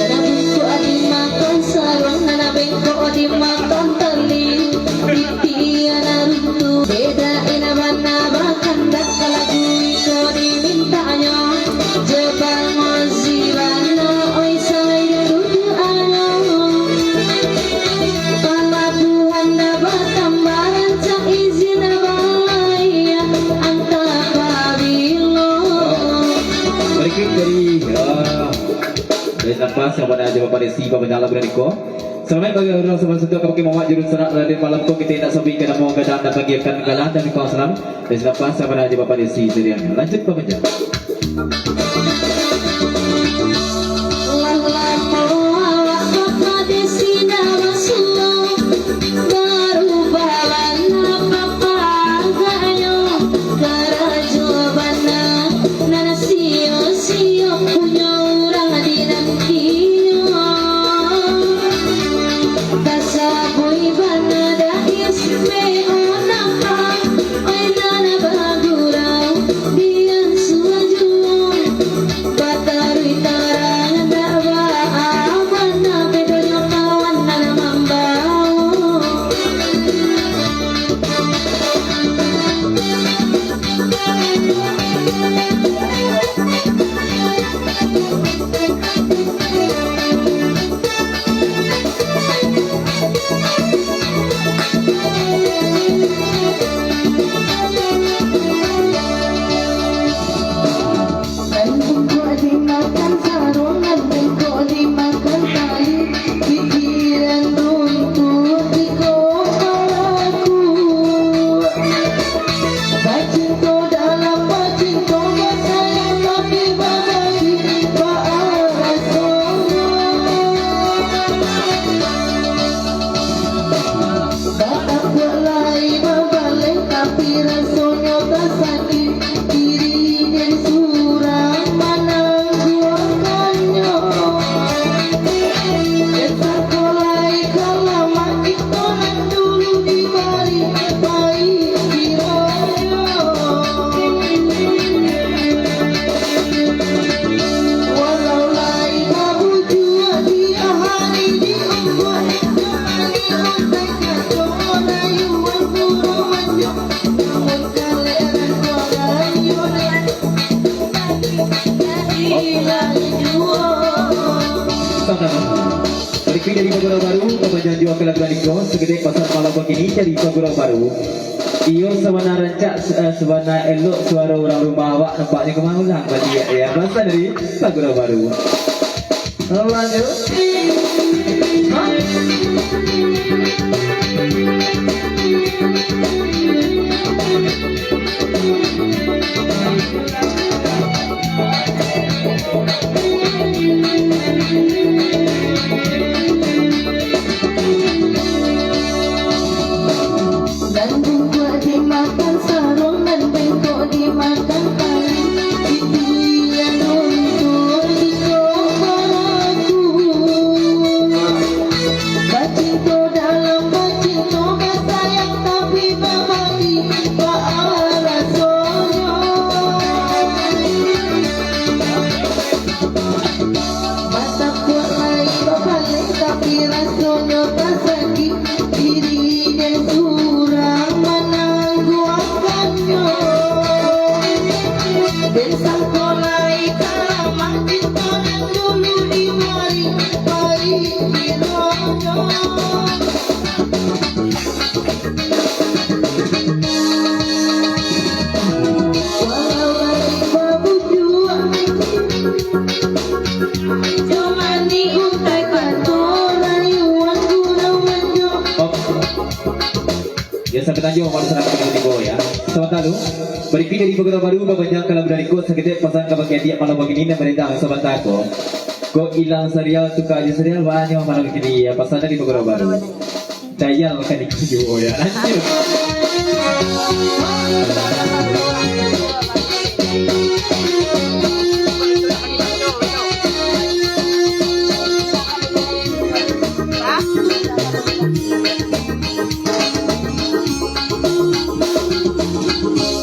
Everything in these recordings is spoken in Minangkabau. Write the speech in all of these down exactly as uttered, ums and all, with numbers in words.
Nan bungkuk dimakan saruang, nan bengkok dimakan tali. Titian runtuh, beda ina bana bakandak, lagu iko dimintanyo. Jebang ozi bana, oi, sayo duduak anyo. Palabuhan dah batambah rancak, izin balaiak antah pabilo. Berikut dari, ah, dari Napas, yang mana aja Bapak Desi, Bapak Jala, Bapak Niko. Salamaik bagi urang sabantuak ka pakai mamak juru sanak Raden malam ko, kito indak sampai ka namo gadang dan bagiakan galah dan kau salam. Dari Napas, yang mana aja Bapak Desi, Sirian. Lanjut, Bapak Jala. Lah lamo awak Bapak Desi ndak basuo, barubah bana Bapak agaknyo, karajo bana nan sio-sio punyo urang dinantinyo. Tasabui bana dais meonapa, oi nan bagurau di ansua juo. Bataruih tarang ndak baa, bana bedonyo kawan nan mambao. Nan bungkuk dimakan saruang, nan bengkok dimakan tali, pikiran runtuh di kepalaku. Bacinto dalam bacinto, basayang tapi babagi, baa rasonyo. Batakuak lai babaleh, tapi rasonyo tasakik, diri den surang manangguangkannyo. Den sangko lai ka lamak, kito nan dulu dibari, pai kironyo. Walau lai babujuak di ahari di umbuak, Berikut dari Pagurau Baru, Bapak Janju akan lagu iko, saketek pasal malam bakini dari Pagurau Baru. Iyo, sabana rancak, eh, sabana elok suaro urang rumah awak, nampaknyo kama ulang baliak, yo. Pasal dari Pagurau Baru. Lanjut. Nan bungkuak dimakan saruang, nan bengkok dimakan tali. Titian runtuh di kepalaku. Bacinto dalam bacinto, basayang tapi babagi, baa rasonyo. Batakuak lai babaleh, tapi rasonyo tasakik, diri den surang manangguangkannyo. Den sangko lai ka lamak, cinto nan dulu dibari, pai kironyo. Yo, sampai tanjuang, baru sanang tigo-tigo, yo. Sabanta lu, barikik dari Pagurau Baru, babanyak kalau barikik, saketek pasang ka bagian diak malam bakini nan marentah sabanta ko. Kok ilang serial, tuka jo serial, banyak malam bakini, yo, pasan dari Pagurau Baru. Dayal ka dituju, oh ya, lanjut.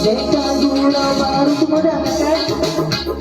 Dek Pagurau Baru tu modal, kan?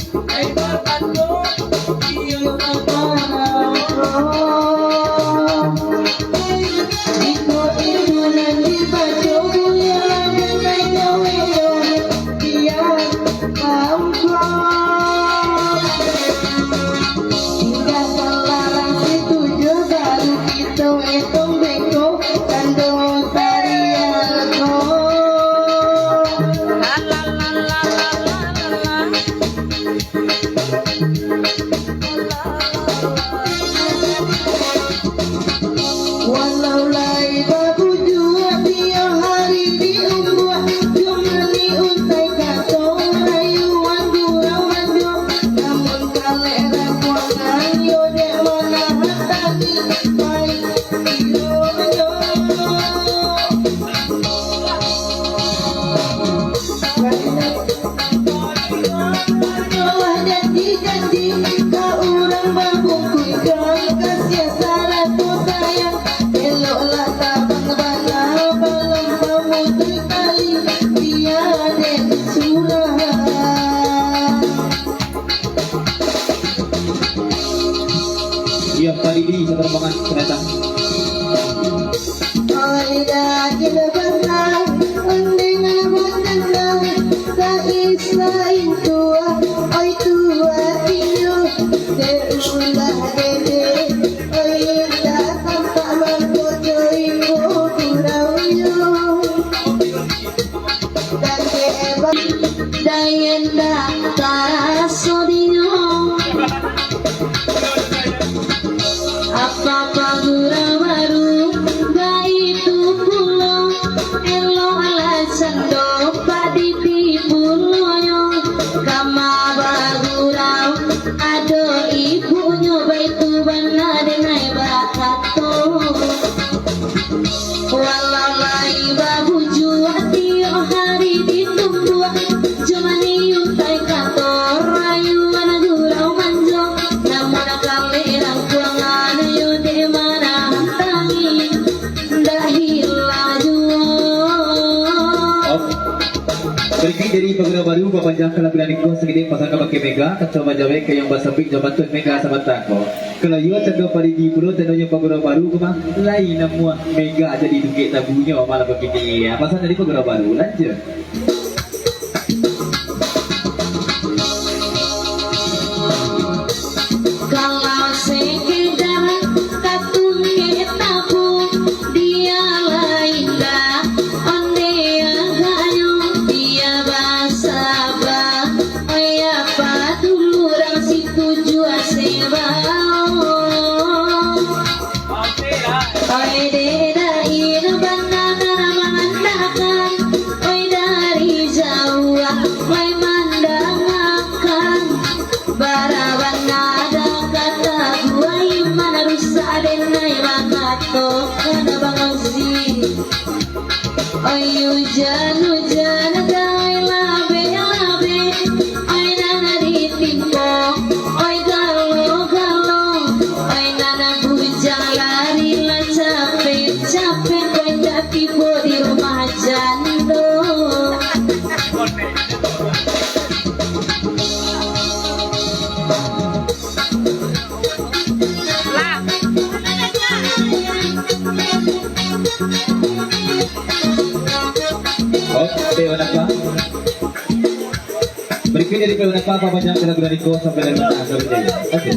Lain tuah, oi tuah inyo, dek ulah dede, oi indak tampak mangko jo ibo guraunyo. Dan dek ba-, Dayen dak taraso dinyo. Apa pagurau baru, baitu pulo, elok lah cando padidi pulonyo. Kama bagurau, ado ibunyo, baitu bana denai bakato. Walau lai babujuak, tiok hari ditumbuak, jo maniuik tai kato, rayuan gurau manjo, namun kalek rangkuangan, yo dek manahan tangih, ndak hilang juo. Op. Barikuik dari pagurau baru, bapanjang ka lagu nan iko, sakini pasan ka bakeh Mega, kato bajawek ka yang basapik jo pantun Mega sabanta ko. Kalau iyo cando padidi pulo, tandonyo pagurau baru ko mah, lain namuah Mega jadi tungkek tabunyo malam bakini. Ya, pasan dari pagurau baru, lanjut. Kalau sekedar katungkek tabu, dia lain dah onde agaknyo, dia basaba. Oi, apa dulu urang situ jua sebao. Oi, dek dain bana nan mangandakkan, oi, dari jauah lai mandangakan. Bara bana ado kata buai, mana rusak denai bakato, kana bangozi. Oi, ujan-ujan, gai labeh-labeh, oi, nan ditimpo, oi, galo-galo, oi, nan bujang lari lah capek-capek, oi, indak tibo di rumah jando. Oke, Wanapa. Barikuik dari Wanapa, apa panjang kena guna riko sampai dengan, ah, sampai dengan. Oke.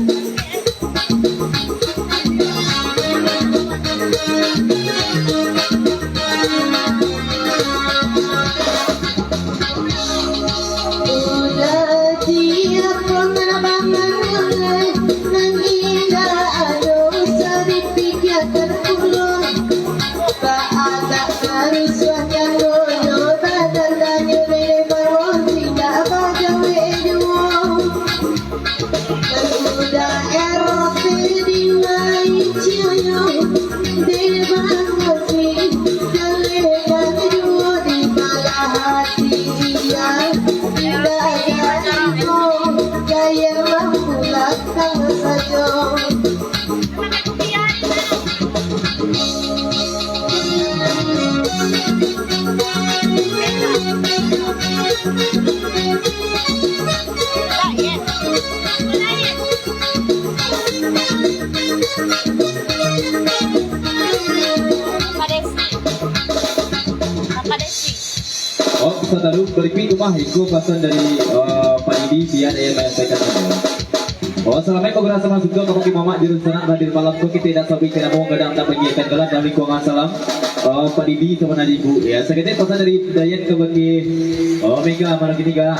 Udah siap penerbangan, nan indak ado usah dipikiakan pulo. Baadak karusuahan dodo, badan danyo lele bawah, indak bagawe juo. Udah R T di Malaysia, di Bangkok, di Malaysia, di Malaysia, di Malaysia, Oh, bisa taruh barikuik tu mah, iko pasan dari, eh, Pak Didi, biar dia menyampaikan saja. Oh, salamaik pagurau sama suka, kabake mamak juru sanak hadir malam ko, kito indak sabuik ka namo, gadang tak panggilkan kalah dalam lingkungan salam. Oh, Pak Didi sama Najibu. Ya, saketek pasan dari Dayan kabake, oh, Mega malam kini, Ga.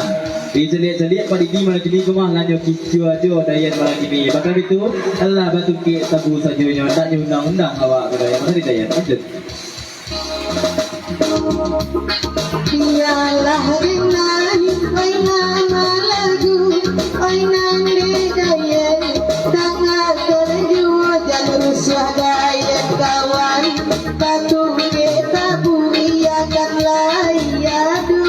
Dicaliak-caliak Pak Didi malam kini ko mah, lah nyo kicua jo Dayan malam kini. Bakal itu, alah batungkek tabu sajonyo, ndak nyo undang-undang awak ka Dayan. Masa di Dayan, lanjut. Bialah denai, oi nan malagu, oi nan digaye, dangakan juo jan rusuah gaye kawan, batungkek tabu iyo kan lai ado.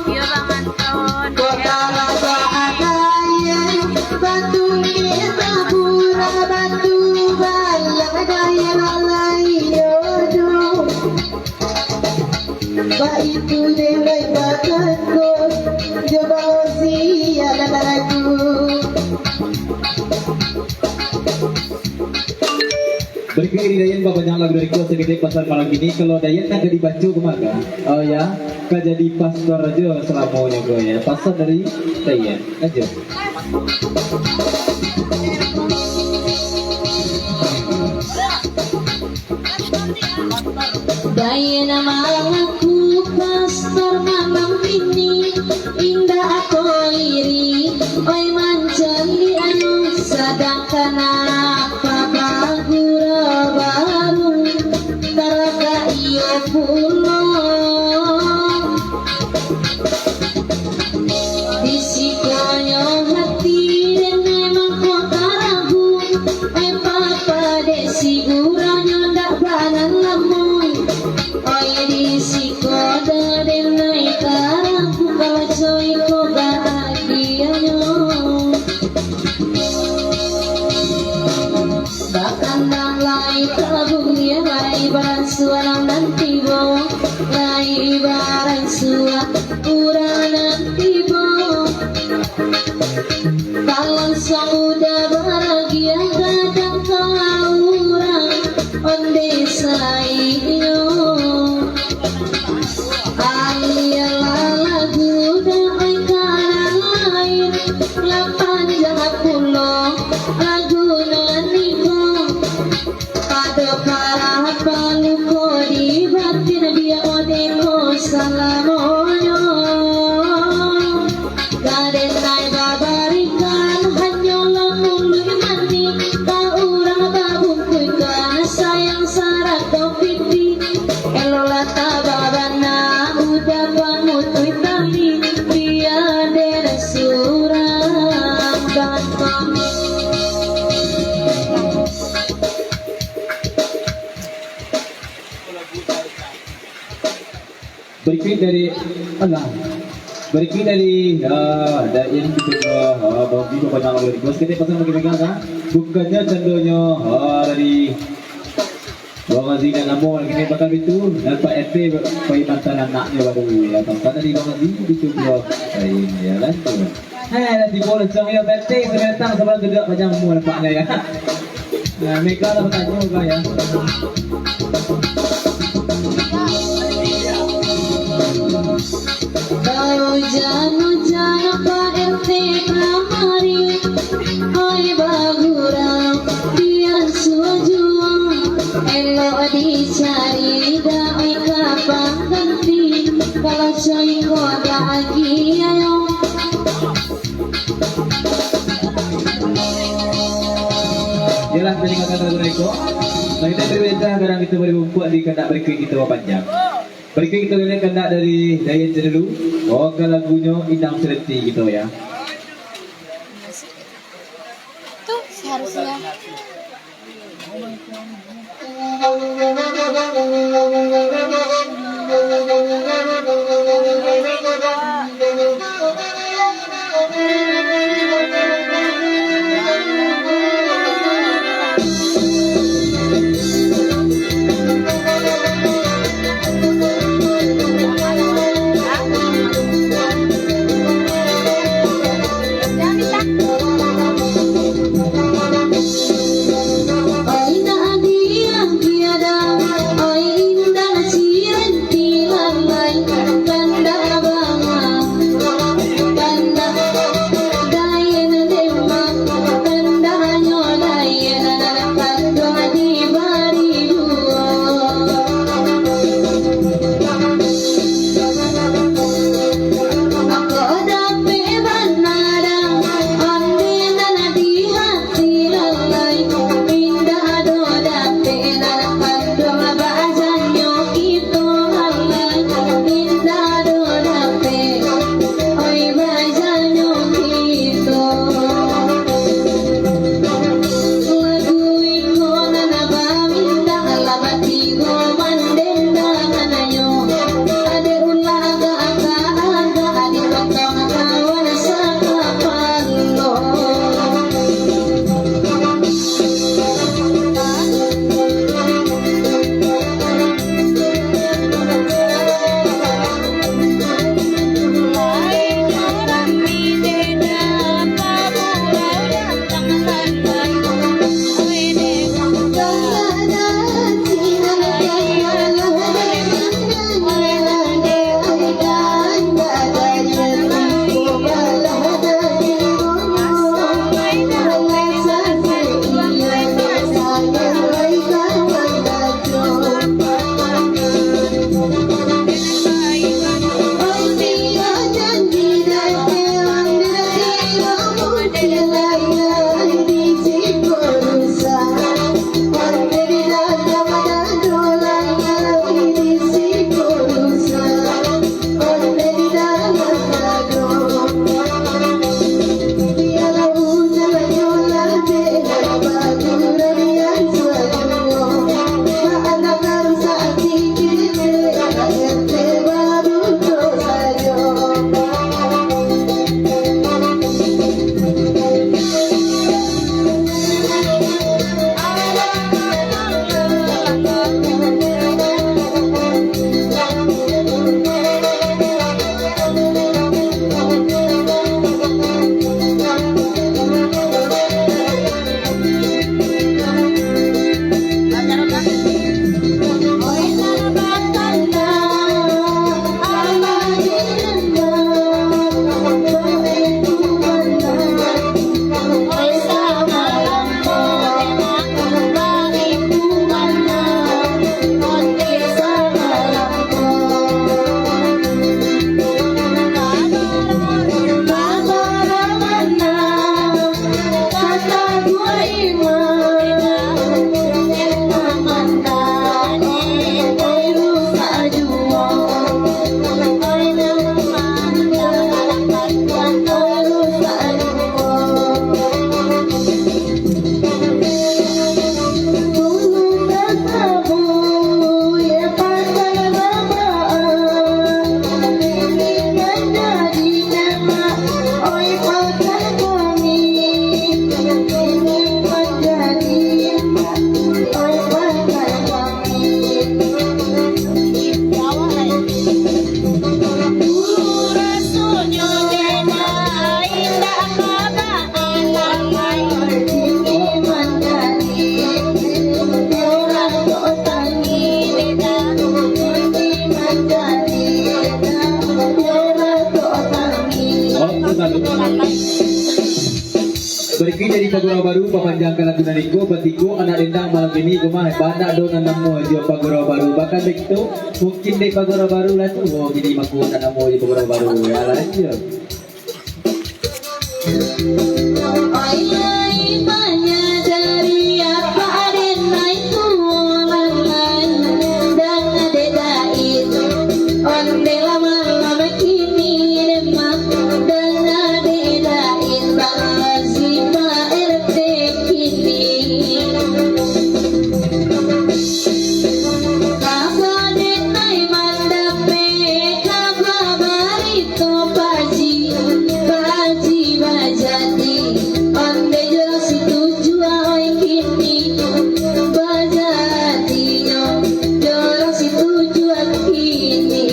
Iyo, Bang Anton. Kota Raja Agayan, batu kira pura, batu balang dayah lalai yodo. Baitu dek lai bakando, jo baosi anak-anakku. Barikuik Jadi Dayan babanyak lagu dari ko, saketek pasan malam kini. Kalau Dayan nak jadi baco kemana? Oh ya, ka jadi pastor ajo salamonyo ko ya. Pasan dari Dayan ajo. Dayan mangaku pastor malam kini, indak ko iri, oi mancaliak anu, sadangkan apa bagurau baru, taragak iyo pulo. Di sikonyo hati den memang ko karagu, eh, papa dek si guranyo ndak bana lamo. Oi, di siko den nai karagu, kalau coy ko bahagianyo. Bakandang lai tabung, lai baransua nan tibo, lai baransua urang nan tibo. Kalau samudah baragiah gadang ka urang onde sainyo. Ayolah lagu damai ka nan lain, lah panjang pulo lagu nan iko. Pado parah paluko di batin, bia ode ko salamonyo. Ka den nai babarikan, hanyolah muluik manih, ka urang babungkuihkan sayang sarato pitih. Eloklah tababana, udah pamutuih tali, bia den surang bantang. Berikut dari, alah. Berikut dari, ah, Dayan gitu, ah, Bang Biko Panjang Lagu Request. Kita pasang bagi megang, ah. Bukannya candonyo, ah, dari Bang Aziz dan Amor, kini bakal itu, dan Pak R T pai mantan anaknya baru, ya, Bang. Karena di Bang Aziz, itu dua, lain, ya, lanjut. Eh, dah tibo lah, Cong, ya, P T, sudah datang, sabar tu duduk, panjang umur nampaknya, ya. Nah, mereka lah bertanya juga, ya. Baujan-ujan Pak R T kamari, oi bagurau, biar sujuang, elok dicari, dai ka pangganti, kalau coy ko bahagia, yo. Yalah, tadi kata lagu Reko. Nah, kita beri perintah, kadang kita boleh bumpuk di kandak berikut kita bapanjang. Berikut kita dengar kandak dari Dayan dulu. Oh, ka lagunyo Indang Seleti gitu ya. Tuh, seharusnya. Dari Pagurau Baru, papanjangkan lagu nan iko, batiko anak dendang malam kini, ko mah, banyak do nan namuah jo Pagurau Baru. Bahkan baitu, mungkin dari Pagurau Baru lah tuo, kini mako nan namuah jo Pagurau Baru. Ya, lanjut. Oi, lai manyadari apa aden nai tuo lalai, dan adek dai tu, onde lah malam kini, den mah, dan adek dai tu, Bang Haji, Pak R T kini. Kaba den nai mandapek, kaba barito Pak Haji, Pak Haji bajadi, onde jo si Tujuah, oi, kini bajadinyo jo si Tujuah kini.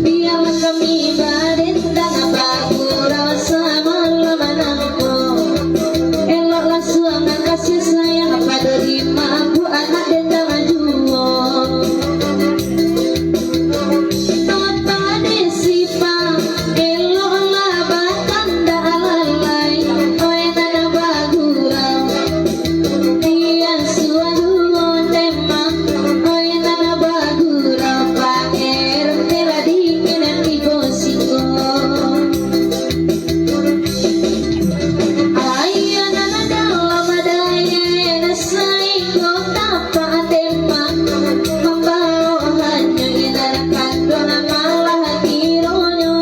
Bialah kami badendang bagurau samalam nangko. Eloklah suang kasih sayang pado di mabuk anak dendang juo. Tata desi pa, eloklah batandak lalai, oi nan bagurau. Diasuah juo den mah, oi nan bagurau, Pak R T lah dingin tibo siko. Aia nan dalam daye, saiko tapak den mah, mambaok hanyo inan kanduang malah kironyo,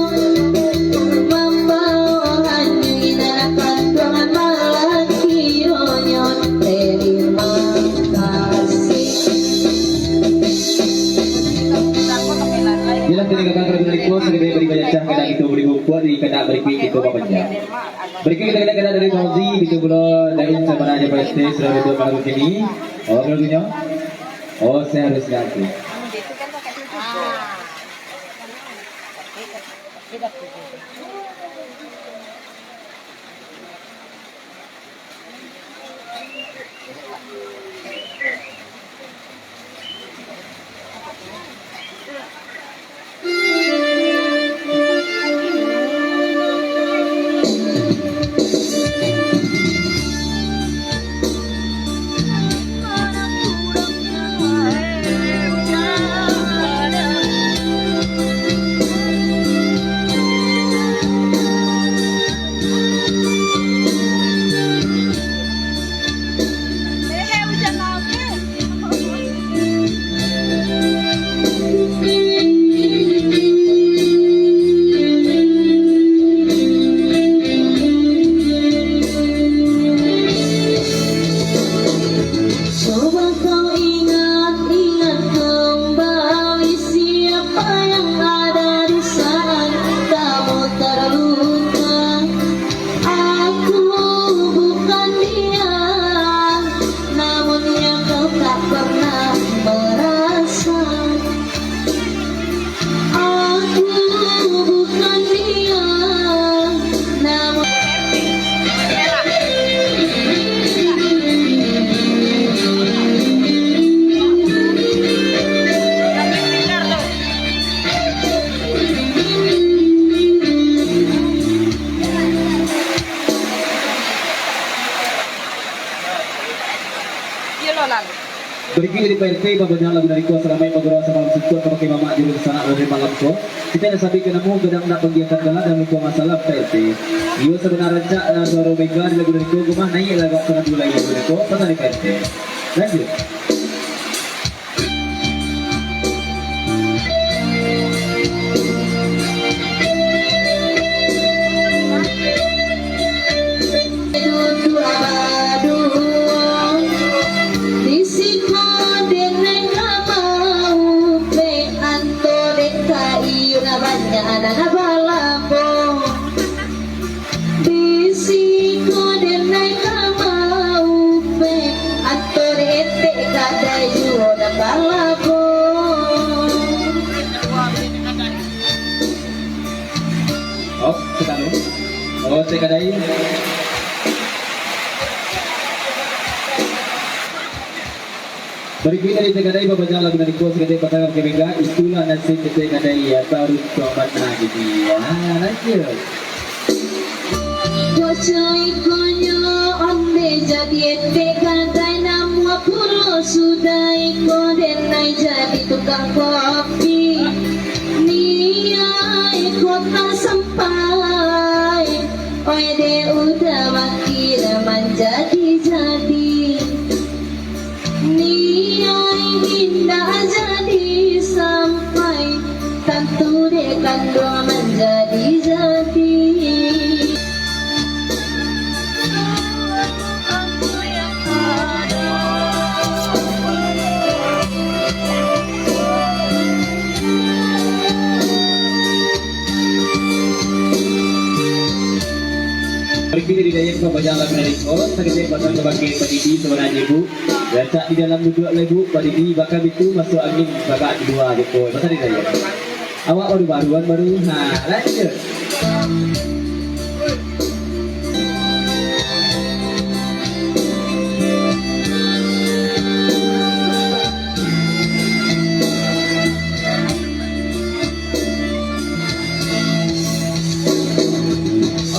mambaok hanyo inan kanduang malah kironyo. Terima kasih. Iyolah, tadi kakak kalau dari kuasa, kita beri banyak cah, kita itu beri buku, di kena beri kuih, itu bapak. Berikut kita dengar dari Fauzi, itu pula dari Sabana Aja Prestis, selalu duduk malam kini. Oh, lagunya. Oh, saya harus ganti. Coba kau ingat-ingat kembali siapa yang ada di saat kamu terluka. Aku bukan dia, namun yang kau tak pernah merasa. Aku bukan dia, namun Berikut dari Pak R T, babanyang lagu dari ko, salamaik bagurau samalam suntuak, ka pakai mamak juru sanak dari malam ko. Kita nak sampai ka namu, gadang nak panggiakan dalam dan lupa masalah Pak R T. Iyo, sabana rancak, eh, suaro mega di lagu dari ko, gemah naik lagak sangat mulai lagu dari ko, pesan dari Pak R T. Lanjut. Duduak baduo, di siko den nai ka maupek, anto dek ka iyo nan banyak nan balabo. Di siko den nai ka maupek, anto dek etek kadai juo nan balabo. Oh, sekarang. Oh, teh kadai. Berikutnya di teh kadai, babanyang lagu dari ko, sekedek pasangan kebega, itulah nasib di teh kadai, ya, baru tuan bana gitu, ya, lanjut. Bocah ikonyo ondeh jadi etek gadai, namuah pulo sudah iko denai jadi tukang kopi. Niai kota sampai, oi dek udah makin manjadi-jadi. Niai indak jadi sampai, tantu dek kanduang manjadi-jadi. Berikutnya di dayah pamajang lagu dari Kolo, sakecek pasang kabake Pak Didi sabananyo, Bu. Rancak di dalam duduak lai, Bu, Pak Didi, baka bitu masuak angin, bagak di lua, Dek Boy. Masa di dayah. Awak baru-baruan baru. Ha, lanjut.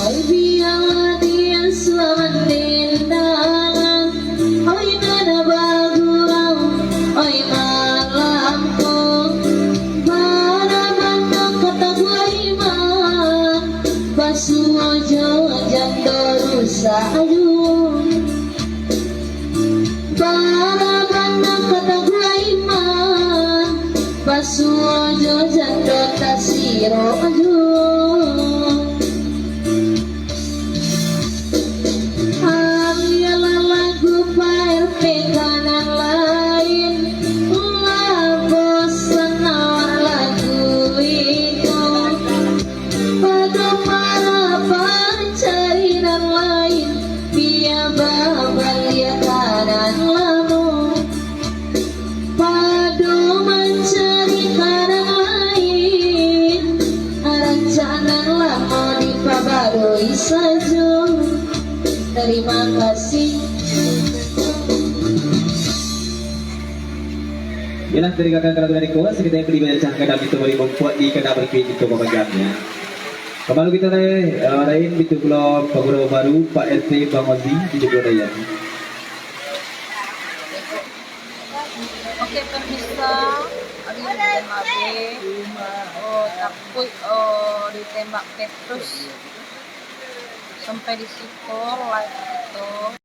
Oi bialah diasuah mandendang, oi nan bagurau, oi malam ko. Bara bana kataguah iman, basuo jo jando rusak juo. Bara bana kataguah iman, basuo jo jando tasirok juo. Ambialah lagu Pak R T ka nan lain, lah bosan awak lagu iko. Pado para pancari nan lain, bia babaliak ka nan lamo. Pado mancari ka nan lain, rancak nan lamo dipabarui sajo. Tarima kasih. Iyolah, dari kakak karajo dari Kowa, sakita yang beri banyak cahaya kadang itu beri membuat di kadang berpikir itu memegangnyo. Kamalu kito lai, eh, lain bitu pulo pagurau baru, Pak R T Bang Ozi, tujuh puluh dayah. Oke, pemirsa, abih ditembak B, oh, takuik, oh, ditembak Petrus. Sampai di siko live kito.